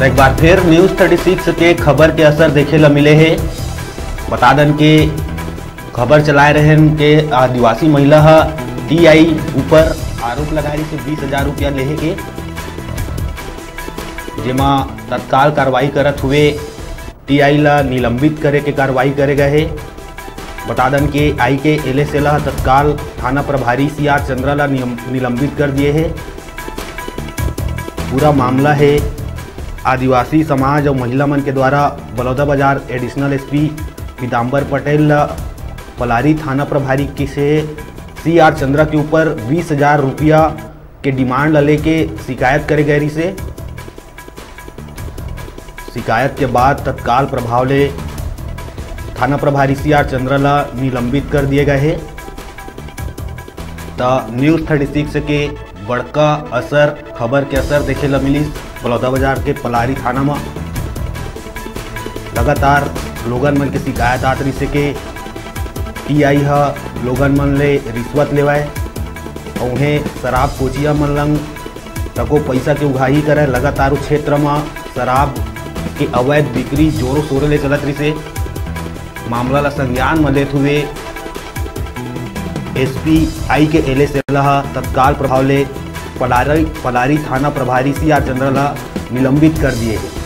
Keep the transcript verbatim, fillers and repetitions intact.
एक बार फिर news thirty six के खबर के असर देखे ला मिले हे। बता दन के खबर चलाए रहेन के आदिवासी महिला ह टीआई ऊपर आरोप लगाए रहिस बीस हजार रुपया लेहे के, जेमा तत्काल कार्रवाई करत हुए टीआई ला निलंबित करे के कार्रवाई करे गए हे। बता दन के आई के एलएसएल ह तत्काल थाना प्रभारी सीआर चंद्रा ला नियम-, निलंबित कर दिए हे। पूरा मामला हे आदिवासी समाज और महिला मन के द्वारा बलौदाबाजार एडिशनल एसपी पीताम्बर पटेल ला पलारी थाना प्रभारी के से सीआर चंद्रा के ऊपर बीस हजार रुपया के डिमांड ला लेके शिकायत करे गए रहिसे। शिकायत के बाद तत्काल प्रभाव ले थाना प्रभारी सीआर चंद्रा ला निलंबित कर दिए गए हे। त न्यूज़ थर्टी सिक्स के बड़का असर, खबर के असर देखे ला मिलिस बलौदाबाजार के पलारी थाना म। लगातार लोगन मन के शिकायत आत रहिसे के टीआई ह लोगन मन ले रिश्वत लेवय अउ उहें शराब कोचिया मन लंग तको पैसा के उघाही करय। लगातार ओ क्षेत्र म शराब के अवैध बिक्री जोरों शोरों ले चलत रहिसे। मामला ला संज्ञान म लेत हुए एसपी आई के एलएसएल ह तत्काल प्रभाव ले पलारी, पलारी थाना प्रभारी सीआर चंद्रा ला निलंबित कर दिए हे।